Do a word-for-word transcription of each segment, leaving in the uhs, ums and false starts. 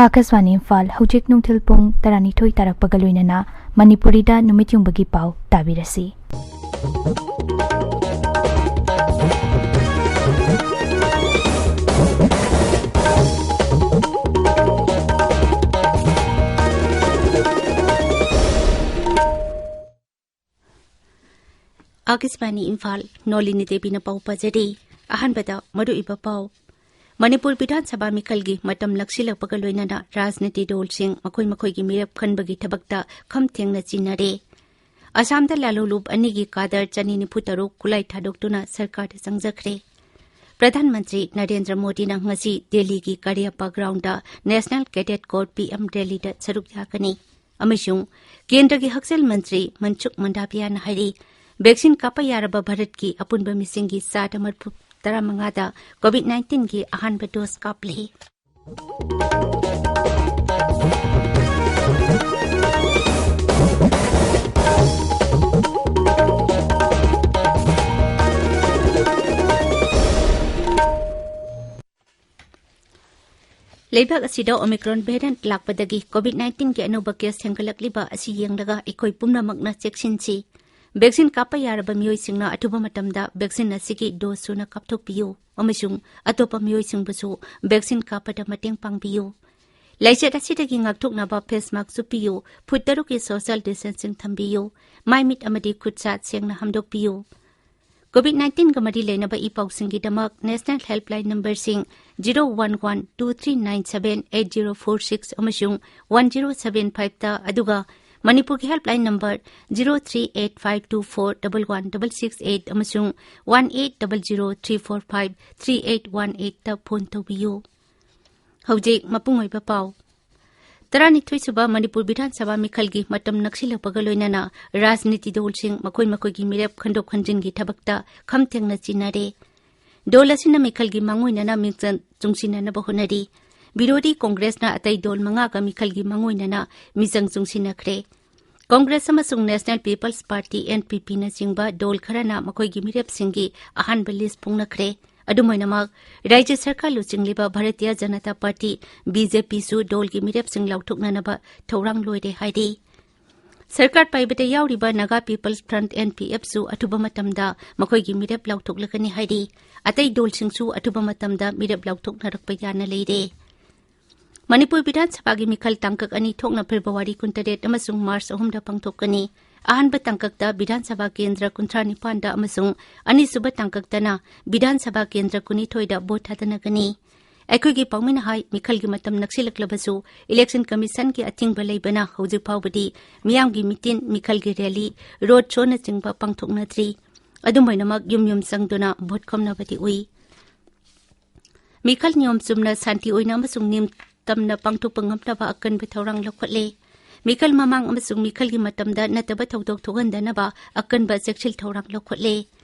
ꯑꯥꯀꯥꯁꯕꯥꯅꯤ ꯏꯝꯐꯥꯜ, ꯍꯧꯖꯤꯛ ꯅꯨꯡꯊꯤꯜ ꯄꯨꯡ ꯇꯔꯥꯅꯤꯊꯣꯏ ꯇꯥꯔꯛꯄꯒ ꯂꯣꯏꯅꯅ ꯃꯅꯤꯄꯨꯔꯤꯗ ꯅꯨꯃꯤꯠ ꯌꯨꯡꯕꯒꯤ ꯄꯥꯎ ꯇꯥꯕꯤꯔꯁꯤ꯫ ꯑꯥꯀꯥꯁꯕꯥꯅꯤ ꯏꯝꯐꯥꯜ, ꯅꯣꯂꯤꯅꯤ ꯗꯦꯕꯤꯅ ꯄꯥꯎ ꯄꯥꯖꯔꯤ꯫ ꯑꯍꯥꯟꯕꯗ ꯃꯔꯨꯑꯣꯏꯕ ꯄꯥꯎ꯫ ꯃꯅꯤꯄꯨꯔ ꯕꯤꯙꯥꯟ ꯁꯚꯥ ꯃꯤꯈꯜꯒꯤ ꯃꯇꯝ ꯅꯛꯁꯤꯜꯂꯛꯄꯒ ꯂꯣꯏꯅꯅ ꯔꯥꯖꯅꯤꯇꯤ ꯗꯣꯜꯁꯤꯡ ꯃꯈꯣꯏ ꯃꯈꯣꯏꯒꯤ ꯃꯤꯔꯦꯞ ꯈꯟꯕꯒꯤ ꯊꯕꯛꯇ ꯈꯝ ꯊꯦꯡꯅ ꯆꯤꯟꯅꯔꯦ꯫ ꯑꯁꯥꯝꯗ ꯂꯥꯂꯣꯡꯂꯨꯞ ꯑꯅꯤꯒꯤ ꯀꯥꯗꯔ ꯆꯅꯤ ꯅꯤꯐꯨ ꯇꯔꯨꯛ ꯈꯨꯠꯂꯥꯏ ꯊꯥꯗꯣꯛꯇꯨꯅ ꯁꯔꯀꯥꯔꯗ ꯆꯪꯖꯈ꯭ꯔꯦ꯫ ꯄ꯭ꯔꯙꯥꯟ ꯃꯟꯇ꯭ꯔꯤ ꯅꯔꯦꯟꯗ꯭ꯔ ꯃꯣꯗꯤꯅ ꯉꯁꯤ ꯗꯦꯜꯂꯤꯒꯤ ꯀꯔꯤꯌꯞꯄ ground national cadet corps, P M ꯔꯦꯂꯤꯗ ꯁꯔꯨꯛ ꯌꯥꯒꯅꯤ꯫ ꯑꯃꯁꯨꯡ ꯀꯦꯟꯗ꯭ꯔꯒꯤ ꯍꯛꯁꯦꯜ ꯃꯟꯇ꯭ꯔꯤ ꯃꯟꯁꯨꯈ ꯃꯟꯗꯥꯚꯤꯌꯥꯅ ꯍꯥꯏꯔꯤ, ꯚꯦꯛꯁꯤꯟ ꯀꯥꯞꯄ ꯌꯥꯔꯕ ꯚꯥꯔꯠꯀꯤ ꯑꯄꯨꯟꯕ ꯃꯤꯁꯤꯡꯒꯤ ꯆꯥꯗ ꯃꯔꯤꯐꯨ ꯇꯔꯥꯃꯉꯥꯗ ꯀꯣꯚꯤꯗ ꯅꯥꯏꯟꯇꯤꯟꯒꯤ ꯑꯍꯥꯟꯕ ꯗꯣꯁ ꯀꯥꯞꯂꯦ꯫ ꯂꯩꯕꯥꯛ ꯑꯁꯤꯗ ꯑꯣꯃꯤꯀ꯭ꯔꯣꯟ ꯚꯦꯔꯤꯌꯦꯟꯠ ꯂꯥꯛꯄꯗꯒꯤ ꯀꯣꯚꯤꯗ ꯅꯥꯏꯟꯇꯤꯟꯒꯤ ꯑꯅꯧꯕ ꯀꯦꯁ ꯍꯦꯟꯒꯠꯂꯛꯂꯤꯕ ꯑꯁꯤ ꯌꯦꯡꯂꯒ ꯑꯩꯈꯣꯏ ꯄꯨꯝꯅꯃꯛꯅ ꯆꯦꯛꯁꯤꯟꯁꯤ꯫ ꯚꯦꯛꯁꯤꯟ ꯀꯥꯞꯄ ꯌꯥꯔꯕ ꯃꯤꯑꯣꯏꯁꯤꯡꯅ ꯑꯊꯨꯕ ꯃꯇꯝꯗ ꯚꯦꯛꯁꯤꯟ ꯑꯁꯤꯒꯤ ꯗꯣꯁ ꯁꯨꯅ ꯀꯥꯞꯊꯣꯛꯄꯤꯌꯨ ꯑꯃꯁꯨꯡ ꯑꯇꯣꯞꯄ ꯃꯤꯑꯣꯏꯁꯤꯡꯕꯨꯁꯨ ꯚꯦꯛꯁꯤꯟ ꯀꯥꯞꯄꯗ ꯃꯇꯦꯡ ꯄꯥꯡꯕꯤꯌꯨ꯫ ꯂꯥꯏꯆꯠ ꯑꯁꯤꯗꯒꯤ ꯉꯥꯛꯊꯣꯛꯅꯕ ꯐꯦꯁ ꯃꯥꯁꯛ ꯎꯞꯄꯤꯌꯨ, ꯐꯨꯠ ꯇꯔꯨꯛꯀꯤ ꯁꯣꯁꯤꯌꯦꯜ ꯗꯤꯁꯇꯦꯟꯁꯤꯡ ꯊꯝꯕꯤꯌꯨ, ꯃꯥꯏ ꯃꯤꯠ ꯑꯃꯗꯤ ꯈꯨꯠ ꯁꯥ ꯁꯦꯡꯅ ꯍꯥꯝꯗꯣꯛꯄꯤꯌꯨ꯫ ꯀꯣꯚꯤꯗ ꯅꯥꯏꯟꯇꯤꯟꯒ ꯃꯔꯤ ꯂꯩꯅꯕ ꯏ ꯄꯥꯎꯁꯤꯡꯒꯤꯗꯃꯛ ꯅꯦꯁꯅꯦꯜ ꯍꯦꯜꯞꯂꯥꯏꯟ ꯅꯝꯕꯔꯁꯤꯡ zero one one two three nine seven eight zero four six ꯑꯃꯁꯨꯡ ꯋꯥꯟ ꯖꯤꯔꯣ ꯁꯚꯦꯟ ꯐꯥꯏꯚꯇ, ꯑꯗꯨꯒ ꯃꯅꯤꯄꯨꯔꯒꯤ helpline number zero three eight five two four double one double six eight ꯑꯃꯁꯨꯡ one eight double zero three four five three eight one ꯑꯩꯠꯇ phone ꯇꯧꯕꯤꯌꯨ꯫ ꯍꯧꯖꯤꯛ ꯃꯄꯨꯡ ꯑꯣꯏꯕ ꯄꯥꯎ꯫ ꯇꯔꯥꯅꯤꯊꯣꯏ ꯁꯨꯕ ꯃꯅꯤꯄꯨꯔ ꯕꯤꯙꯥꯟ ꯁꯚꯥ ꯃꯤꯈꯜꯒꯤ ꯃꯇꯝ ꯅꯛꯁꯤꯜꯂꯛꯄꯒ ꯂꯣꯏꯅꯅ ꯔꯥꯖꯅꯤꯇꯤ ꯗꯣꯜꯁꯤꯡ ꯃꯈꯣꯏ ꯃꯈꯣꯏꯒꯤ ꯃꯤꯔꯦꯞ ꯈꯟꯗꯣꯛ ꯈꯟꯖꯤꯟꯒꯤ ꯊꯕꯛꯇ ꯈꯝ ꯊꯦꯡꯅ ꯆꯤꯟꯅꯔꯦ꯫ ꯗꯣꯜ ꯑꯁꯤꯅ ꯃꯤꯈꯜꯒꯤ ꯃꯥꯡꯑꯣꯏꯅꯅ ꯃꯤꯆꯪ ꯆꯨꯡꯁꯤꯟꯅꯅꯕ ꯍꯣꯠꯅꯔꯤ꯫ ꯕꯤꯔꯣꯙꯤ ꯀꯣꯡꯒ꯭ꯔꯦꯁꯅ ꯑꯇꯩ ꯗꯣꯜ ꯃꯉꯥꯒ ꯃꯤꯈꯜꯒꯤ ꯃꯥꯡꯑꯣꯏꯅꯅ ꯃꯤꯆꯪ ꯆꯨꯡꯁꯤꯟꯅꯈ꯭ꯔꯦ꯫ ꯀꯣꯡꯒ꯭ꯔꯦꯁ ꯑꯃꯁꯨꯡ national people's party, N P ꯄꯤꯅꯆꯤꯡꯕ ꯗꯣꯜ ꯈꯔꯅ ꯃꯈꯣꯏꯒꯤ ꯃꯤꯔꯦꯞꯁꯤꯡꯒꯤ ꯑꯍꯥꯟꯕ ꯂꯤꯁ꯭ꯠ ꯐꯣꯡꯅꯈ꯭ꯔꯦ꯫ ꯑꯗꯨꯝ ꯑꯣꯏꯅꯃꯛ, ꯔꯥꯖ꯭ꯌ ꯁꯔꯀꯥꯔ ꯂꯨꯆꯤꯡꯂꯤꯕ Bharatiya Janata party, B J ꯄꯤꯁꯨ ꯗꯣꯜꯒꯤ ꯃꯤꯔꯦꯞꯁꯤꯡ ꯂꯥꯎꯊꯣꯛꯅꯅꯕ ꯊꯧꯔꯥꯡ ꯂꯣꯏꯔꯦ ꯍꯥꯏꯔꯤ꯫ ꯁꯔꯀꯥꯔ ꯄꯥꯏꯕꯗ ꯌꯥꯎꯔꯤꯕ Naga people's front, N P ꯑꯦꯐꯁꯨ ꯑꯊꯨꯕ ꯃꯇꯝꯗ ꯃꯈꯣꯏꯒꯤ ꯃꯤꯔꯦꯞ ꯂꯥꯎꯊꯣꯛꯂꯒꯅꯤ ꯍꯥꯏꯔꯤ꯫ ꯑꯇꯩ ꯗꯣꯜꯁꯤꯡꯁꯨ ꯑꯊꯨꯕ ꯃꯇꯝꯗ ꯃꯤꯔꯦꯞ ꯂꯥꯎꯊꯣꯛꯅꯔꯛꯄ ꯌꯥꯅ ꯂꯩꯔꯦ꯫ ꯃꯅꯤꯄꯨꯔ ꯕꯤꯙꯥꯟ ꯁꯚꯥꯒꯤ ꯃꯤꯈꯜ ꯇꯥꯡꯀꯛ ꯑꯅꯤ ꯊꯣꯛꯅ ꯐꯦꯕ꯭ꯔꯨꯋꯥꯔꯤ ꯀꯨꯟꯇꯔꯦꯠ ꯑꯃꯁꯨꯡ ꯃꯥꯔꯆ ꯑꯍꯨꯝꯗ ꯄꯥꯡꯊꯣꯛꯀꯅꯤ꯫ ꯑꯍꯥꯟꯕ ꯇꯥꯡꯀꯛꯇ ꯕꯤꯙꯥꯟ ꯁꯚꯥ ꯀꯦꯟꯗ꯭ꯔ ꯀꯨꯟꯊ꯭ꯔꯥ ꯅꯤꯄꯥꯟꯗ ꯑꯃꯁꯨꯡ ꯑꯅꯤꯁꯨꯕ ꯇꯥꯡꯀꯛꯇꯅ ꯕꯤꯙꯥꯟ ꯁꯚꯥ ꯀꯦꯟꯗ꯭ꯔ ꯀꯨꯟꯅꯤꯊꯣꯏꯗ ꯚꯣꯠ ꯊꯥꯗꯅꯒꯅꯤ꯫ ꯑꯩꯈꯣꯏꯒꯤ ꯄꯥꯎꯃꯤꯅ ꯍꯥꯏ, ꯃꯤꯈꯜꯒꯤ ꯃꯇꯝ ꯅꯛꯁꯤꯜꯂꯛꯂꯕꯁꯨ ꯏꯂꯦꯛꯁꯟ ꯀꯃꯤꯁꯟꯒꯤ ꯑꯊꯤꯡꯕ ꯂꯩꯕꯅ ꯍꯧꯖꯤꯛ ꯐꯥꯎꯕꯗꯤ ꯃꯤꯌꯥꯝꯒꯤ ꯃꯤꯇꯤꯟ, ꯃꯤꯈꯜꯒꯤ ꯔꯦꯂꯤ, ꯔꯣꯗ ꯁꯣꯅꯆꯤꯡꯕ ꯄꯥꯡꯊꯣꯛꯅꯗ꯭ꯔꯤ꯫ ꯑꯗꯨꯝ ꯑꯣꯏꯅꯃꯛ, ꯌꯨꯝ ꯌꯨꯝ ꯆꯪꯗꯨꯅ ꯚꯣꯠ ꯈꯣꯝꯅꯕꯗꯤ ꯎꯏ꯫ ꯃꯤꯈꯜ ꯅꯤꯌꯣꯝ ꯆꯨꯝꯅ, ꯁꯥꯟꯇꯤ ꯑꯣꯏꯅ ꯑꯃꯁꯨꯡ ꯅꯤꯡꯇꯝꯅ ꯄꯥꯡꯊꯣꯛꯄ ꯉꯝꯅꯕ ꯑꯀꯟꯕ ꯊꯧꯔꯥꯡ ꯂꯧꯈꯠꯂꯦ꯫ ꯃꯤꯈꯜ ꯃꯃꯥꯡ ꯑꯃꯁꯨꯡ ꯃꯤꯈꯜꯒꯤ ꯃꯇꯝꯗ ꯅꯠꯇꯕ ꯊꯧꯗꯣꯛ ꯊꯣꯛꯍꯟꯗꯅꯕ ꯑꯀꯟꯕ ꯆꯦꯛꯁꯤꯜ ꯊꯧꯔꯥꯡ ꯂꯧꯈꯠꯂꯦ꯫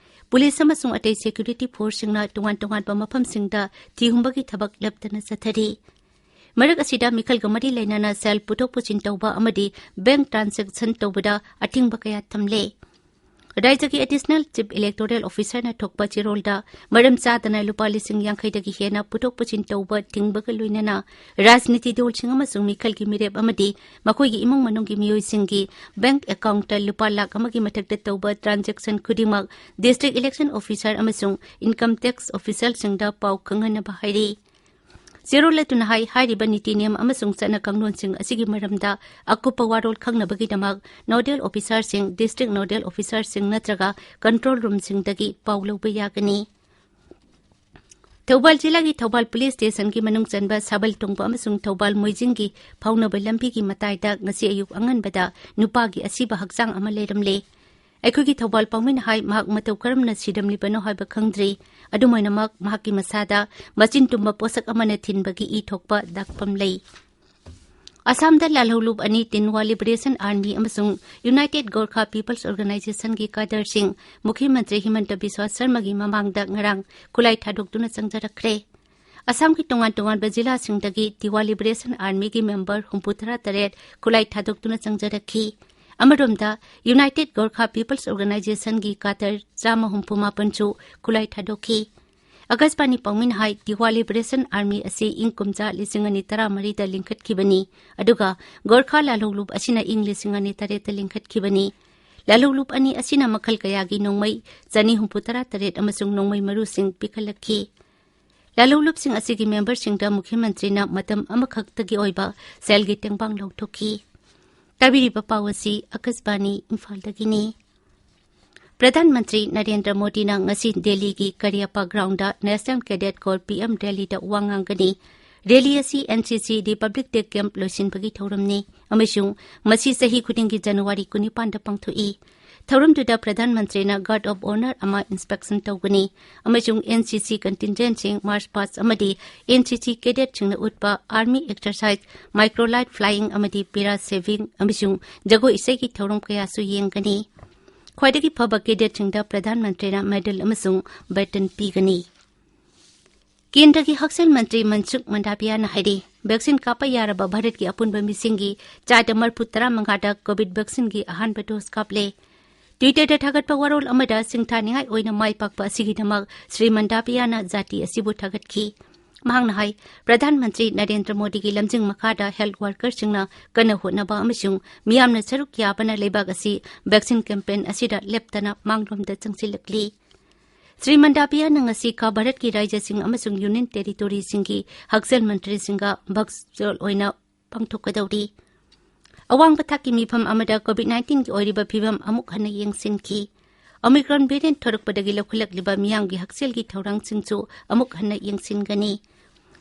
ꯄꯨꯂꯤꯁ ꯑꯃꯁꯨꯡ ꯑꯇꯩ ꯁꯦꯀ꯭ꯌꯨꯔꯤꯇꯤ ꯐꯣꯔꯁꯁꯤꯡꯅ ꯇꯣꯉꯥꯟ ꯇꯣꯉꯥꯟꯕ ꯃꯐꯝꯁꯤꯡꯗ ꯊꯤꯍꯨꯝꯕꯒꯤ ꯊꯕꯛ ꯂꯦꯞꯇꯅ ꯆꯠꯊꯔꯤ꯫ ꯃꯔꯛ ꯑꯁꯤꯗ, ꯃꯤꯈꯜꯒ ꯃꯔꯤ ꯂꯩꯅꯅ ꯁꯦꯜ ꯄꯨꯊꯣꯛ ꯄꯨꯁꯤꯟ ꯇꯧꯕ ꯑꯃꯗꯤ ꯕꯦꯡꯛ ꯇ꯭ꯔꯥꯟꯖꯦꯛꯁꯟ ꯇꯧꯕꯗ ꯑꯊꯤꯡꯕ ꯀꯌꯥ ꯊꯝꯂꯦ꯫ ꯔꯥꯖ꯭ꯌꯒꯤ ꯑꯦꯗꯤꯁꯅꯦꯜ ꯆꯤꯐ ꯏꯂꯦꯛꯇꯣꯔꯦꯜ ꯑꯣꯐꯤꯁꯔꯅ ꯊꯣꯛꯄ ꯆꯦꯔꯣꯜꯗ, ꯃꯔꯝ ꯆꯥꯗꯅ ꯂꯨꯄꯥ ꯂꯤꯁꯤꯡ ꯌꯥꯡꯈꯩꯗꯒꯤ ꯍꯦꯟꯅ ꯄꯨꯊꯣꯛ ꯄꯨꯁꯤꯟ ꯇꯧꯕ ꯊꯤꯡꯕꯒ ꯂꯣꯏꯅꯅ, ꯔꯥꯖꯅꯤꯇꯤ ꯗꯣꯜꯁꯤꯡ ꯑꯃꯁꯨꯡ ꯃꯤꯈꯜꯒꯤ ꯃꯤꯔꯦꯞ ꯑꯃꯗꯤ ꯃꯈꯣꯏꯒꯤ ꯏꯃꯨꯡ ꯃꯅꯨꯡꯒꯤ ꯃꯤꯑꯣꯏꯁꯤꯡꯒꯤ ꯕꯦꯡꯛ ꯑꯦꯀꯥꯎꯟꯠꯇ ꯂꯨꯄꯥ ꯂꯥꯈ ꯑꯃꯒꯤ ꯃꯊꯛꯇ ꯇꯧꯕ ꯇ꯭ꯔꯥꯟꯖꯦꯛꯁꯟ ꯈꯨꯗꯤꯡꯃꯛ ꯗꯤꯁꯇ꯭ꯔꯤꯛ ꯏꯂꯦꯛꯁꯟ ꯑꯣꯐꯤꯁꯔ ꯑꯃꯁꯨꯡ ꯏꯟꯀꯝ ꯇꯦꯛꯁ ꯑꯣꯐꯤꯁꯔꯁꯤꯡꯗ ꯄꯥꯎ ꯈꯪꯍꯟꯅꯕ ꯍꯥꯏꯔꯤ꯫ ꯆꯦꯔꯣꯜ ꯑꯗꯨꯅ ꯍꯥꯏ, ꯍꯥꯏꯔꯤꯕ ꯅꯤꯇꯤ ꯅꯤꯌꯝ ꯑꯃꯁꯨꯡ ꯆꯠꯅ ꯀꯥꯡꯂꯣꯟꯁꯤꯡ ꯑꯁꯤꯒꯤ ꯃꯔꯝꯗ ꯑꯀꯨꯞꯄ ꯋꯥꯔꯣꯜ ꯈꯪꯅꯕꯒꯤꯗꯃꯛ ꯅꯣꯗꯦꯜ ꯑꯣꯐꯤꯁꯔꯁꯤꯡ, ꯗꯤꯁꯇ꯭ꯔꯤꯛ ꯅꯣꯗꯦꯜ ꯑꯣꯐꯤꯁꯔꯁꯤꯡ ꯅꯠꯇ꯭ꯔꯒ ꯀꯟꯇ꯭ꯔꯣꯜ ꯔꯨꯝꯁꯤꯡꯗꯒꯤ ꯄꯥꯎ ꯂꯧꯕ ꯌꯥꯒꯅꯤ꯫ ꯊꯧꯕꯥꯜ ꯖꯤꯂꯥꯒꯤ ꯊꯧꯕꯥꯜ ꯄꯨꯂꯤꯁ ꯁ꯭ꯇꯦꯁꯟꯒꯤ ꯃꯅꯨꯡ ꯆꯟꯕ ꯁꯥꯕꯜ ꯇꯣꯡꯕ ꯑꯃꯁꯨꯡ ꯊꯧꯕꯥꯜ ꯃꯣꯏꯖꯤꯡꯒꯤ ꯐꯥꯎꯅꯕ ꯂꯝꯕꯤꯒꯤ ꯃꯇꯥꯏꯗ ꯉꯁꯤ ꯑꯌꯨꯛ ꯑꯉꯟꯕꯗ ꯅꯨꯄꯥꯒꯤ ꯑꯁꯤꯕ ꯍꯛꯆꯥꯡ ꯑꯃ ꯂꯩꯔꯝꯂꯦ꯫ ꯑꯩꯈꯣꯏꯒꯤ ꯊꯧꯕꯥꯜ ꯄꯥꯎꯃꯤꯅ ꯍꯥꯏ, ꯃꯍꯥꯛ ꯃꯇꯧ ꯀꯔꯝꯅ ꯁꯤꯔꯝꯂꯤꯕꯅꯣ ꯍꯥꯏꯕ ꯈꯪꯗ꯭ꯔꯤ꯫ ꯑꯗꯨꯝ ꯑꯣꯏꯅꯃꯛ, ꯃꯍꯥꯛꯀꯤ ꯃꯁꯥꯗ ꯃꯆꯤꯟ ꯇꯨꯝꯕ ꯄꯣꯠꯁꯛ ꯑꯃꯅ ꯊꯤꯟꯕꯒꯤ ꯏ ꯊꯣꯛꯄ ꯗꯥꯛꯐꯝ ꯂꯩ꯫ ꯑꯁꯥꯝꯗ ꯂꯥꯜꯍꯧꯂꯨꯞ ꯑꯅꯤ, ꯇꯤꯟꯋꯥ ꯂꯤꯕꯔꯦꯁꯟ ꯑꯥꯔꯃꯤ ꯑꯃꯁꯨꯡ ꯌꯨꯅꯥꯏꯇꯦꯗ ꯒꯣꯔꯈꯥ ꯄꯤꯄꯜꯁ ꯑꯣꯔꯒꯅꯥꯏꯖꯦꯁꯟꯒꯤ ꯀꯥꯗꯔꯁꯤꯡ ꯃꯨꯈ꯭ꯌ ꯃꯟꯇ꯭ꯔꯤ ꯍꯤꯃꯟꯇ ꯕꯤꯁ꯭ꯋꯥ ꯁꯔꯃꯒꯤ ꯃꯃꯥꯡꯗ ꯉꯔꯥꯡ ꯈꯨꯠꯂꯥꯏ ꯊꯥꯗꯣꯛꯇꯨꯅ ꯆꯪꯖꯔꯛꯈ꯭ꯔꯦ꯫ ꯑꯁꯥꯝꯒꯤ ꯇꯣꯉꯥꯟ ꯇꯣꯉꯥꯟꯕ ꯖꯤꯂꯥꯁꯤꯡꯗꯒꯤ ꯇꯤꯋꯥ ꯂꯤꯕꯔꯦꯁꯟ ꯑꯥꯔꯃꯤꯒꯤ ꯃꯦꯝꯕꯔ ꯍꯨꯝꯐꯨ ꯇꯔꯥ ꯇꯔꯦꯠ ꯈꯨꯠꯂꯥꯏ ꯊꯥꯗꯣꯛꯇꯨꯅ ꯆꯪꯖꯔꯛꯈꯤ꯫ ꯑꯃꯔꯣꯝꯗ, ꯌꯨꯅꯥꯏꯇꯦꯗ ꯒꯣꯔꯈꯥ ꯄꯤꯄꯜꯁ ꯑꯣꯔꯒꯅꯥꯏꯖꯦꯁꯟꯒꯤ ꯀꯥꯗꯔ ꯆꯥꯝꯃ ꯍꯨꯝꯐꯨ ꯃꯥꯄꯟꯁꯨ ꯈꯨꯠꯂꯥꯏ ꯊꯥꯗꯣꯛꯈꯤ꯫ ꯑꯀꯥꯁꯕꯥꯅꯤ ꯄꯥꯎꯃꯤꯅ ꯍꯥꯏ, ꯇꯤꯋꯥ ꯂꯤꯕꯔꯦꯁꯟ ꯑꯥꯔꯃꯤ ꯑꯁꯤ ꯏꯪ ꯀꯨꯝꯖꯥ ꯂꯤꯁꯤꯡ ꯑꯅꯤ ꯇꯔꯥꯃꯔꯤꯗ ꯂꯤꯡꯈꯠꯈꯤꯕꯅꯤ, ꯑꯗꯨꯒ ꯒꯣꯔꯈꯥ ꯂꯥꯜꯍꯧꯂꯨꯞ ꯑꯁꯤꯅ ꯏꯪ ꯂꯤꯁꯤꯡ ꯑꯅꯤ ꯇꯔꯦꯠꯇ ꯂꯤꯡꯈꯠꯈꯤꯕꯅꯤ꯫ ꯂꯥꯜꯍꯧꯂꯨꯞ ꯑꯅꯤ ꯑꯁꯤꯅ ꯃꯈꯜ ꯀꯌꯥꯒꯤ ꯅꯣꯡꯃꯩ ꯆꯅꯤ ꯍꯨꯝꯐꯨ ꯇꯔꯥ ꯇꯔꯦꯠ ꯑꯃꯁꯨꯡ ꯅꯣꯡꯃꯩ ꯃꯔꯨꯁꯤꯡ ꯄꯤꯈꯠꯂꯛꯈꯤ꯫ ꯂꯥꯜꯍꯧꯂꯨꯞꯁꯤꯡ ꯑꯁꯤꯒꯤ ꯃꯦꯝꯕꯔꯁꯤꯡꯗ ꯃꯨꯈ꯭ꯌ ꯃꯟꯇ꯭ꯔꯤꯅ ꯃꯇꯝ ꯑꯃꯈꯛꯇꯒꯤ ꯑꯣꯏꯕ ꯁꯦꯜꯒꯤ ꯇꯦꯡꯕꯥꯡ ꯂꯧꯊꯣꯛꯈꯤ꯫ ꯇꯥꯕꯤꯔꯤꯕ ꯄꯥꯎ ꯑꯁꯤ ꯑꯀꯥꯁꯕꯥꯅꯤ ꯏꯝꯐꯥꯜꯗꯒꯤꯅꯤ꯫ ꯄ꯭ꯔꯙꯥꯟ ꯃꯟꯇ꯭ꯔꯤ ꯅꯔꯦꯟꯗ꯭ꯔ ꯃꯣꯗꯤꯅ ꯉꯁꯤ ꯗꯦꯜꯂꯤꯒꯤ ꯀꯔꯤꯌꯞꯄ ground national cadet corps, P M ꯔꯦꯂꯤꯗ ꯋꯥ ꯉꯥꯡꯒꯅꯤ꯫ ꯔꯦꯂꯤ ꯑꯁꯤ ꯑꯦꯟ ꯁꯤ ꯁꯤ ꯔꯤꯄꯕ꯭ꯂꯤꯛ ꯗꯦ ꯀꯦꯝꯞ ꯂꯣꯏꯁꯤꯟꯕꯒꯤ ꯊꯧꯔꯝꯅꯤ ꯑꯃꯁꯨꯡ ꯃꯁꯤ ꯆꯍꯤ ꯈꯨꯗꯤꯡꯒꯤ ꯖꯅꯋꯥꯔꯤ ꯀꯨꯟꯅꯤꯄꯥꯟꯗ ꯄꯥꯡꯊꯣꯛꯏ꯫ ꯊꯧꯔꯝꯗꯨꯗ ꯄ꯭ꯔꯙꯥꯟ ꯃꯟꯇ꯭ꯔꯤꯅ ꯒꯥꯔꯗ ꯑꯣꯐ ꯑꯣꯅꯔ ꯑꯃ ꯏꯟꯁꯄꯦꯛꯁꯟ ꯇꯧꯒꯅꯤ ꯑꯃꯁꯨꯡ ꯑꯦꯟ ꯁꯤ ꯁꯤ ꯀꯟꯇꯤꯟꯖꯦꯟꯠꯁꯤꯡ, ꯃꯥꯔꯆ ꯄꯥꯁ ꯑꯃꯗꯤ ꯑꯦꯟ ꯁꯤ ꯁꯤ ꯀꯦꯗꯦꯠꯁꯤꯡꯅ ꯎꯠꯄ army exercise, micro light flying ꯑꯃꯗꯤ ꯄꯦꯔꯥ ꯁꯦꯚꯤꯡ ꯑꯃꯁꯨꯡ ꯖꯒꯣꯏ ꯏꯁꯩꯒꯤ ꯊꯧꯔꯝ ꯀꯌꯥꯁꯨ ꯌꯦꯡꯒꯅꯤ꯫ ꯈ꯭ꯋꯥꯏꯗꯒꯤ ꯐꯕ ꯀꯦꯗꯦꯠꯁꯤꯡꯗ ꯄ꯭ꯔꯙꯥꯟ ꯃꯟꯇ꯭ꯔꯤꯅ ꯃꯦꯗꯜ ꯑꯃꯁꯨꯡ ꯕꯦꯇꯟ ꯄꯤꯒꯅꯤ꯫ ꯀꯦꯟꯗ꯭ꯔꯒꯤ ꯍꯛꯁꯦꯜ ꯃꯟꯇ꯭ꯔꯤ ꯃꯟꯁꯨꯈ ꯃꯟꯗꯥꯕꯤꯌꯥꯅ ꯍꯥꯏꯔꯤ, ꯚꯦꯛꯁꯤꯟ ꯀꯥꯞꯄ ꯌꯥꯔꯕ ꯚꯥꯔꯠꯀꯤ ꯑꯄꯨꯟꯕ ꯃꯤꯁꯤꯡꯒꯤ ꯆꯥꯗ ꯃꯔꯤꯐꯨ ꯇꯔꯥ ꯃꯉꯥꯗ ꯀꯣꯚꯤꯗ ꯚꯦꯛꯁꯤꯟꯒꯤ ꯑꯍꯥꯟꯕ ꯗꯣꯁ ꯀꯥꯞꯂꯦ꯫ ꯇ꯭ꯋꯤꯇꯔꯗ ꯊꯥꯒꯠꯄ ꯋꯥꯔꯣꯜ ꯑꯃꯗ ꯁꯤꯡꯊꯥꯅꯤꯡꯉꯥꯏ ꯑꯣꯏꯅ ꯃꯥꯏ ꯄꯥꯛꯄ ꯑꯁꯤꯒꯤꯗꯃꯛ ꯁ꯭ꯔꯤ ꯃꯟꯗꯥꯕꯤꯌꯥꯅ ꯖꯥꯇꯤ ꯑꯁꯤꯕꯨ ꯊꯥꯒꯠꯈꯤ꯫ ꯃꯍꯥꯛꯅ ꯍꯥꯏ, ꯄ꯭ꯔꯙꯥꯟ ꯃꯟꯇ꯭ꯔꯤ ꯅꯔꯦꯟꯗ꯭ꯔ ꯃꯣꯗꯤꯒꯤ ꯂꯝꯖꯤꯡ ꯃꯈꯥꯗ ꯍꯦꯜꯊ ꯋꯥꯔꯀꯔꯁꯤꯡꯅ ꯀꯟꯅ ꯍꯣꯠꯅꯕ ꯑꯃꯁꯨꯡ ꯃꯤꯌꯥꯝꯅ ꯁꯔꯨꯛ ꯌꯥꯕꯅ ꯂꯩꯕꯥꯛ ꯑꯁꯤ ꯚꯦꯛꯁꯤꯟ ꯀꯦꯝꯄꯦꯟ ꯑꯁꯤꯗ ꯂꯦꯞꯇꯅ ꯃꯥꯡꯂꯣꯝꯗ ꯆꯪꯁꯤꯜꯂꯛꯂꯤ꯫ ꯁ꯭ꯔꯤ ꯃꯟꯗꯥꯕꯤꯌꯥꯅ ꯉꯁꯤ ꯈꯥ ꯚꯥꯔꯠꯀꯤ ꯔꯥꯖ꯭ꯌꯁꯤꯡ ꯑꯃꯁꯨꯡ ꯌꯨꯅꯤꯌꯟ ꯇꯦꯔꯤꯇꯣꯔꯤꯁꯤꯡꯒꯤ ꯍꯛꯁꯦꯜ ꯃꯟꯇ꯭ꯔꯤꯁꯤꯡꯒ ꯚꯔꯆꯨꯑꯦꯜ ꯑꯣꯏꯅ ꯄꯥꯡꯊꯣꯛꯀꯗꯧꯔꯤ꯫ ꯑꯋꯥꯡꯕ ꯊꯥꯛꯀꯤ ꯃꯤꯐꯝ ꯑꯃꯗ ꯀꯣꯚꯤꯗ ꯅꯥꯏꯟꯇꯤꯟꯒꯤ ꯑꯣꯏꯔꯤꯕ ꯐꯤꯚꯝ ꯑꯃꯨꯛ ꯍꯟꯅ ꯌꯦꯡꯁꯤꯟꯈꯤ꯫ ꯑꯣꯃꯤꯀ꯭ꯔꯣꯟ ꯚꯦꯔꯤꯌꯦꯟꯠ ꯊꯣꯔꯛꯄꯗꯒꯤ ꯂꯧꯈꯠꯂꯛꯂꯤꯕ ꯃꯤꯌꯥꯝꯒꯤ ꯍꯛꯁꯦꯜꯒꯤ ꯊꯧꯔꯥꯡꯁꯤꯡꯁꯨ ꯑꯃꯨꯛ ꯍꯟꯅ ꯌꯦꯡꯁꯤꯟꯒꯅꯤ꯫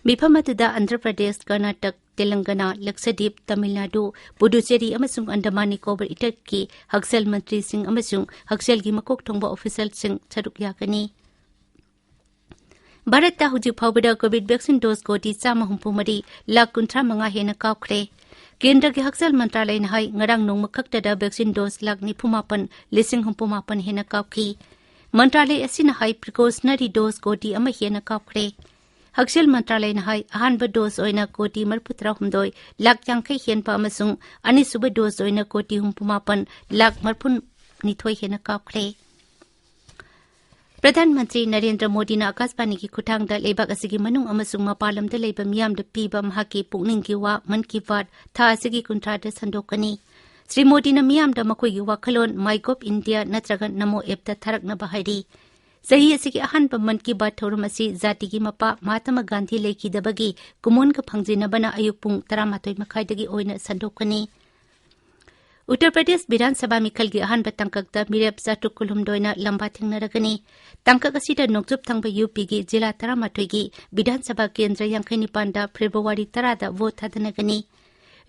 ꯃꯤꯐꯝ ꯑꯗꯨꯗ ꯑꯟꯙ꯭ꯔ ꯄ꯭ꯔꯗꯦꯁ, ꯀꯔꯅꯥꯇꯛ, ꯇꯦꯂꯪꯒꯅꯥ, ꯂꯛꯁꯗꯤꯞ, ꯇꯥꯃꯤꯜ ꯅꯥꯗꯨ, ꯄꯨꯗꯨꯆꯦꯔꯤ ꯑꯃꯁꯨꯡ ꯑꯟꯗꯃꯥꯟ ꯅꯤꯀꯣꯕꯔ ꯏꯊꯠꯀꯤ ꯍꯛꯁꯦꯜ ꯃꯟꯇ꯭ꯔꯤꯁꯤꯡ ꯑꯃꯁꯨꯡ ꯍꯛꯁꯦꯜꯒꯤ ꯃꯀꯣꯛ ꯊꯣꯡꯕ ꯑꯣꯐꯤꯁꯤꯌꯦꯜꯁꯤꯡ ꯁꯔꯨꯛ ꯌꯥꯒꯅꯤ꯫ ꯚꯥꯔꯠꯇ ꯍꯧꯖꯤꯛ ꯐꯥꯎꯕꯗ ꯀꯣꯚꯤꯗ ꯚꯦꯛꯁꯤꯟ ꯗꯣꯁ ꯀꯣꯇꯤ ꯆꯥꯝꯃ ꯍꯨꯝꯐꯨ ꯃꯔꯤ ꯂꯥꯈ ꯀꯨꯟꯊ꯭ꯔꯥ ꯃꯉꯥ ꯍꯦꯟꯅ ꯀꯥꯞꯈ꯭ꯔꯦ꯫ ꯀꯦꯟꯗ꯭ꯔꯒꯤ ꯍꯛꯁꯦꯜ ꯃꯟꯇ꯭ꯔꯥꯂꯌꯅ ꯍꯥꯏ, ꯉꯔꯥꯡ ꯅꯣꯡꯃ ꯈꯛꯇꯗ ꯚꯦꯛꯁꯤꯟ ꯗꯣꯁ ꯂꯥꯈ ꯅꯤꯐꯨ ꯃꯥꯄꯟ ꯂꯤꯁꯤꯡ ꯍꯨꯝꯐꯨ ꯃꯥꯄꯟ ꯍꯦꯟꯅ ꯀꯥꯞꯈꯤ꯫ ꯃꯟꯇ꯭ꯔꯥꯂꯌ ꯑꯁꯤꯅ ꯍꯥꯏ, ꯄ꯭ꯔꯤꯀꯣꯁꯅꯔꯤ ꯗꯣꯁ ꯀꯣꯇꯤ ꯑꯃ ꯍꯦꯟꯅ ꯀꯥꯞꯈ꯭ꯔꯦ꯫ ꯍꯛꯁꯦꯜ ꯃꯟꯇ꯭ꯔꯥꯂꯌꯅ ꯍꯥꯏ, ꯑꯍꯥꯟꯕ ꯗꯣꯁ ꯑꯣꯏꯅ ꯀꯣꯇꯤ ꯃꯔꯤꯐꯨ ꯇꯔꯥ ꯍꯨꯝꯗꯣꯏ ꯂꯥꯈ ꯌꯥꯡꯈꯩ ꯍꯦꯟꯕ ꯑꯃꯁꯨꯡ ꯑꯅꯤꯁꯨꯕ ꯗꯣꯁ ꯑꯣꯏꯅ ꯀꯣꯇꯤ ꯍꯨꯝꯐꯨ ꯃꯥꯄꯟ ꯂꯥꯈ ꯃꯔꯤꯐꯨ ꯅꯤꯊꯣꯏ ꯍꯦꯟꯅ ꯀꯥꯞꯈ꯭ꯔꯦ꯫ ꯄ꯭ꯔꯙꯥꯟ ꯃꯟꯇ꯭ꯔꯤ ꯅꯔꯦꯟꯗ꯭ꯔ ꯃꯣꯗꯤꯅ ꯑꯀꯥꯁꯕꯥꯅꯤꯒꯤ ꯈꯨꯠꯊꯥꯡꯗ ꯂꯩꯕꯥꯛ ꯑꯁꯤꯒꯤ ꯃꯅꯨꯡ ꯑꯃꯁꯨꯡ ꯃꯄꯥꯟ ꯂꯝꯗ ꯂꯩꯕ ꯃꯤꯌꯥꯝꯗ ꯄꯤꯕ ꯃꯍꯥꯛꯀꯤ ꯄꯨꯛꯅꯤꯡꯒꯤ ꯋꯥ ꯃꯟ ꯀꯤ ꯕꯥꯠ ꯊꯥ ꯑꯁꯤꯒꯤ ꯀꯨꯟꯊ꯭ꯔꯥꯗ ꯁꯟꯗꯣꯛꯀꯅꯤ꯫ ꯁ꯭ꯔꯤ ꯃꯣꯗꯤꯅ ꯃꯤꯌꯥꯝꯗ ꯃꯈꯣꯏꯒꯤ ꯋꯥꯈꯜꯂꯣꯟ MyGov India ꯅꯠꯇ꯭ꯔꯒ ꯅꯃꯣ ꯑꯦꯞꯇ ꯊꯥꯔꯛꯅꯕ ꯍꯥꯏꯔꯤ꯫ ꯆꯍꯤ ꯑꯁꯤꯒꯤ ꯑꯍꯥꯟꯕ ꯃꯟ ꯀꯤ ꯕꯥꯠ ꯊꯧꯔꯝ ꯑꯁꯤ ꯖꯥꯇꯤꯒꯤ ꯃꯄꯥ ꯃꯍꯥꯇꯃ ꯒꯥꯟꯙꯤ ꯂꯩꯈꯤꯗꯕꯒꯤ ꯀꯨꯝꯑꯣꯟꯒ ꯐꯪꯖꯤꯟꯅꯕꯅ ꯑꯌꯨꯛ ꯄꯨꯡ ꯇꯔꯥꯃꯥꯊꯣꯏ ꯃꯈꯥꯏꯗꯒꯤ ꯑꯣꯏꯅ ꯁꯟꯗꯣꯛꯀꯅꯤ꯫ ꯎꯠꯇꯔ ꯄ꯭ꯔꯗꯦꯁ ꯕꯤꯙꯥꯟ ꯁꯚꯥ ꯃꯤꯈꯜꯒꯤ ꯑꯍꯥꯟꯕ ꯇꯥꯡꯀꯛꯇ ꯃꯤꯔꯦꯞ ꯆꯥꯇ꯭ꯔꯨꯛ ꯀꯨꯟꯍꯨꯝꯗꯣꯏꯅ ꯂꯝꯕꯥ ꯊꯦꯡꯅꯔꯒꯅꯤ꯫ ꯇꯥꯡꯀꯛ ꯑꯁꯤꯗ ꯅꯣꯡꯆꯨꯞ ꯊꯪꯕ ꯌꯨ ꯄꯤꯒꯤ ꯖꯤꯂꯥ ꯇꯔꯥꯃꯥꯊꯣꯏꯒꯤ ꯕꯤꯙꯥꯟ ꯁꯚꯥ ꯀꯦꯟꯗ꯭ꯔ ꯌꯥꯡꯈꯩ ꯅꯤꯄꯥꯟꯗ ꯐꯦꯕ꯭ꯔꯨꯋꯥꯔꯤ ꯇꯔꯥꯗ ꯚꯣꯠ ꯊꯥꯗꯅꯒꯅꯤ꯫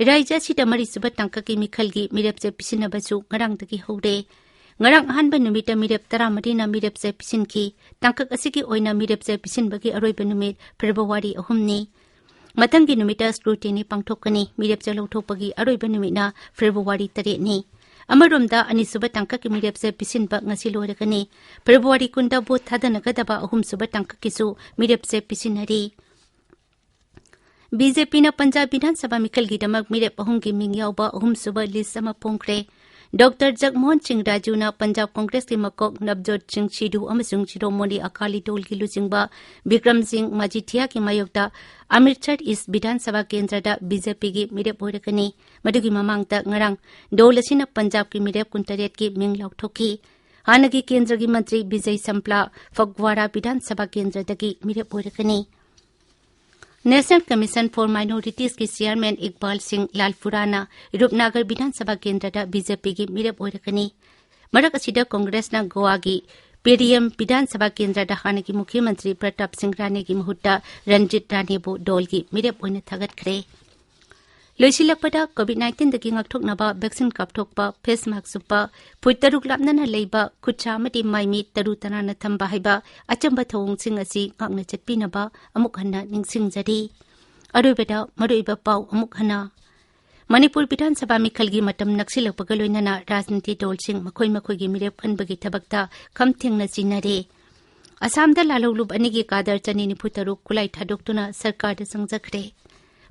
ꯔꯥꯖ꯭ꯌ ꯑꯁꯤꯗ ꯃꯔꯤꯁꯨꯕ ꯇꯥꯡꯀꯛꯀꯤ ꯃꯤꯈꯜꯒꯤ ꯃꯤꯔꯦꯞꯆꯦ ꯄꯤꯁꯤꯟꯅꯕꯁꯨ ꯉꯔꯥꯡꯗꯒꯤ ꯍꯧꯔꯦ꯫ ꯉꯔꯥꯡ ꯑꯍꯥꯟꯕ ꯅꯨꯃꯤꯠꯇ ꯃꯤꯔꯦꯞ ꯇꯔꯥꯃꯔꯤꯅ ꯃꯤꯔꯦꯞꯆꯦ ꯄꯤꯁꯤꯟꯈꯤ꯫ ꯇꯥꯡꯀꯛ ꯑꯁꯤꯒꯤ ꯑꯣꯏꯅ ꯃꯤꯔꯦꯞꯆꯦ ꯄꯤꯁꯤꯟꯕꯒꯤ ꯑꯔꯣꯏꯕ ꯅꯨꯃꯤꯠ ꯐꯦꯕ꯭ꯔꯨꯋꯥꯔꯤ ꯑꯍꯨꯝꯅꯤ꯫ ꯃꯊꯪꯒꯤ ꯅꯨꯃꯤꯠꯇ scrutiny ꯄꯥꯡꯊꯣꯛꯀꯅꯤ꯫ ꯃꯤꯔꯦꯞꯆꯦ ꯂꯧꯊꯣꯛꯄꯒꯤ ꯑꯔꯣꯏꯕ ꯅꯨꯃꯤꯠꯅ ꯐꯦꯕ꯭ꯔꯨꯋꯥꯔꯤ ꯇꯔꯦꯠꯅꯤ꯫ ꯑꯃꯔꯣꯝꯗ, ꯑꯅꯤꯁꯨꯕ ꯇꯥꯡꯀꯛꯀꯤ ꯃꯤꯔꯦꯞꯆꯦ ꯄꯤꯁꯤꯟꯕ ꯉꯁꯤ ꯂꯣꯏꯔꯒꯅꯤ꯫ ꯐꯦꯕ꯭ꯔꯨꯋꯥꯔꯤ ꯀꯨꯟꯗ ꯚꯣꯠ ꯊꯥꯗꯅꯒꯗꯕ ꯑꯍꯨꯝꯁꯨꯕ ꯇꯥꯡꯀꯛꯀꯤꯁꯨ ꯃꯤꯔꯦꯞꯆꯦ ꯄꯤꯁꯤꯟꯅꯔꯤ꯫ ꯕꯤ ꯖꯦ ꯄꯤꯅ ꯄꯟꯖꯥꯕ ꯕꯤꯙꯥꯟ ꯁꯚꯥ ꯃꯤꯈꯜꯒꯤꯗꯃꯛ ꯃꯤꯔꯦꯞ ꯑꯍꯨꯝꯒꯤ ꯃꯤꯡ ꯌꯥꯎꯕ ꯑꯍꯨꯝꯁꯨꯕ list ꯑꯃ ꯐꯣꯡꯈ꯭ꯔꯦ꯫ ꯗꯣꯛꯇꯔ ꯖꯒꯃꯣꯍꯟ ꯁꯤꯡ ꯔꯥꯖꯨꯅ ꯄꯟꯖꯥꯕ ꯀꯣꯡꯒ꯭ꯔꯦꯁꯀꯤ ꯃꯀꯣꯛ ꯅꯕꯖꯣꯠ ꯁꯤꯡ ꯁꯤꯙꯨ ꯑꯃꯁꯨꯡ ꯁꯤꯔꯣꯃꯣꯅꯤ ꯑꯀꯥꯂꯤ ꯗꯣꯜꯒꯤ ꯂꯨꯆꯤꯡꯕ ꯕꯤꯀ꯭ꯔꯝ ꯁꯤꯡ ꯃꯖꯤꯊꯤꯌꯥꯒꯤ ꯃꯥꯌꯣꯛꯇ ꯑꯃ꯭ꯔꯤꯠꯁꯔ ꯏꯁ ꯕꯤꯙꯥꯟ ꯁꯚꯥ ꯀꯦꯟꯗ꯭ꯔꯗ ꯕꯤ ꯖꯦ ꯄꯤꯒꯤ ꯃꯤꯔꯦꯞ ꯑꯣꯏꯔꯒꯅꯤ꯫ ꯃꯗꯨꯒꯤ ꯃꯃꯥꯡꯗ ꯉꯔꯥꯡ ꯗꯣꯜ ꯑꯁꯤꯅ ꯄꯟꯖꯥꯕꯀꯤ ꯃꯤꯔꯦꯞ ꯀꯨꯟꯇꯔꯦꯠꯀꯤ ꯃꯤꯡ ꯂꯥꯎꯊꯣꯛꯈꯤ꯫ ꯍꯥꯟꯅꯒꯤ ꯀꯦꯟꯗ꯭ꯔꯒꯤ ꯃꯟꯇ꯭ꯔꯤ ꯕꯤꯖꯩ ꯁꯝꯄ꯭ꯂꯥ ꯐꯒ꯭ꯋꯥꯔꯥ ꯕꯤꯙꯥꯟ ꯁꯚꯥ ꯀꯦꯟꯗ꯭ꯔꯗꯒꯤ ꯃꯤꯔꯦꯞ ꯑꯣꯏꯔꯒꯅꯤ꯫ National Commission for Minoritieski chairman Iqbal ꯁꯤꯡ ꯂꯥꯜꯄꯨꯔꯥꯅ ꯔꯨꯞꯅꯥꯒꯔ ꯕꯤꯙꯥꯟ ꯁꯚꯥ ꯀꯦꯟꯗ꯭ꯔꯗ ꯕꯤ ꯖꯦ ꯄꯤꯒꯤ ꯃꯤꯔꯦꯞ ꯑꯣꯏꯔꯒꯅꯤ꯫ ꯃꯔꯛ ꯑꯁꯤꯗ ꯀꯣꯡꯒ꯭ꯔꯦꯁꯅ ꯒꯣꯋꯥꯒꯤ ꯄꯦꯔꯤꯌꯝ ꯕꯤꯙꯥꯟ ꯁꯚꯥ ꯀꯦꯟꯗ꯭ꯔꯗ ꯍꯥꯟꯅꯒꯤ ꯃꯨꯈ꯭ꯌ ꯃꯟꯇ꯭ꯔꯤ ꯄ꯭ꯔꯇꯥꯞ ꯁꯤꯡ ꯔꯥꯅꯦꯒꯤ ꯃꯍꯨꯠꯇ ꯔꯟꯖꯤꯠ ꯔꯥꯅꯦꯕꯨ ꯗꯣꯜꯒꯤ ꯃꯤꯔꯦꯞ ꯑꯣꯏꯅ ꯊꯥꯒꯠꯈ꯭ꯔꯦ꯫ ꯂꯣꯏꯁꯤꯜꯂꯛꯄꯗ, COVID nineteenꯗꯒꯤ ꯉꯥꯛꯊꯣꯛꯅꯕ vaccine ꯀꯥꯞꯊꯣꯛꯄ, face mask ꯎꯞꯄ, ꯐꯨꯠ ꯇꯔꯨꯛ ꯂꯥꯞꯅꯅ ꯂꯩꯕ, ꯈꯨꯠꯁꯥ ꯑꯃꯗꯤ ꯃꯥꯏ ꯃꯤꯠ ꯇꯔꯨ ꯇꯅꯥꯟꯅ ꯊꯝꯕ ꯍꯥꯏꯕ ꯑꯆꯝꯕ ꯊꯧꯑꯣꯡꯁꯤꯡ ꯑꯁꯤ ꯉꯥꯛꯅ ꯆꯠꯄꯤꯅꯕ ꯑꯃꯨꯛ ꯍꯟꯅ ꯅꯤꯡꯁꯤꯡꯖꯔꯤ꯫ ꯑꯔꯣꯏꯕꯗ ꯃꯔꯨꯑꯣꯏꯕ ꯄꯥꯎ ꯑꯃꯨꯛ ꯍꯟꯅ꯫ ꯃꯅꯤꯄꯨꯔ ꯕꯤꯙꯥꯟ ꯁꯚꯥ ꯃꯤꯈꯜꯒꯤ ꯃꯇꯝ ꯅꯛꯁꯤꯜꯂꯛꯄꯒ ꯂꯣꯏꯅꯅ ꯔꯥꯖꯅꯤꯇꯤ ꯗꯜꯁꯤꯡ ꯃꯈꯣꯏ ꯃꯈꯣꯏꯒꯤ ꯃꯤꯔꯦꯞ ꯈꯟꯕꯒꯤ ꯊꯕꯛꯇ ꯈꯝ ꯊꯦꯡꯅ ꯆꯤꯟꯅꯔꯦ꯫ ꯑꯁꯥꯝꯗ ꯂꯥꯜꯍꯧꯂꯨꯞ ꯑꯅꯤꯒꯤ ꯀꯥꯗꯔ ꯆꯅꯤ ꯅꯤꯐꯨ ꯇꯔꯨꯛ ꯈꯨꯠꯂꯥꯏ ꯊꯥꯗꯣꯛꯇꯨꯅ ꯁꯔꯀꯥꯔꯗ ꯆꯪꯖꯈ꯭ꯔꯦ꯫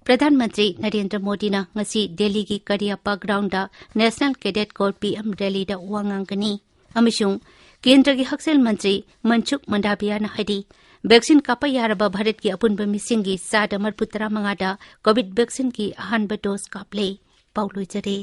ꯄ꯭ꯔꯙꯥꯟ ꯃꯟꯇ꯭ꯔꯤ ꯅꯔꯦꯟꯗ꯭ꯔ ꯃꯣꯗꯤꯅ ꯉꯁꯤ ꯗꯦꯜꯂꯤꯒꯤ ꯀꯔꯤꯌꯞꯄ ground National Cadet Corps, P M, rallyꯗ ꯋꯥ ꯉꯥꯡꯒꯅꯤ ꯑꯃꯁꯨꯡ ꯀꯦꯟꯗ꯭ꯔꯒꯤ ꯍꯛꯁꯦꯜ ꯃꯟꯇ꯭ꯔꯤ ꯃꯟꯁꯨꯈ ꯃꯟꯗꯥꯚꯤꯌꯥꯅ ꯍꯥꯏꯔꯤ, ꯚꯦꯛꯁꯤꯟ ꯀꯥꯞꯄ ꯌꯥꯔꯕ ꯚꯥꯔꯠꯀꯤ ꯑꯄꯨꯟꯕ ꯃꯤꯁꯤꯡꯒꯤ ꯆꯥꯗ ꯃꯔꯤꯐꯨ ꯇꯔꯥ ꯃꯉꯥꯗ ꯀꯣꯚꯤꯗ ꯚꯦꯛꯁꯤꯟꯒꯤ ꯑꯍꯥꯟꯕ ꯗꯣꯁ ꯀꯥꯞꯂꯦ꯫ ꯄꯥꯎ ꯂꯣꯏꯖꯔꯦ꯫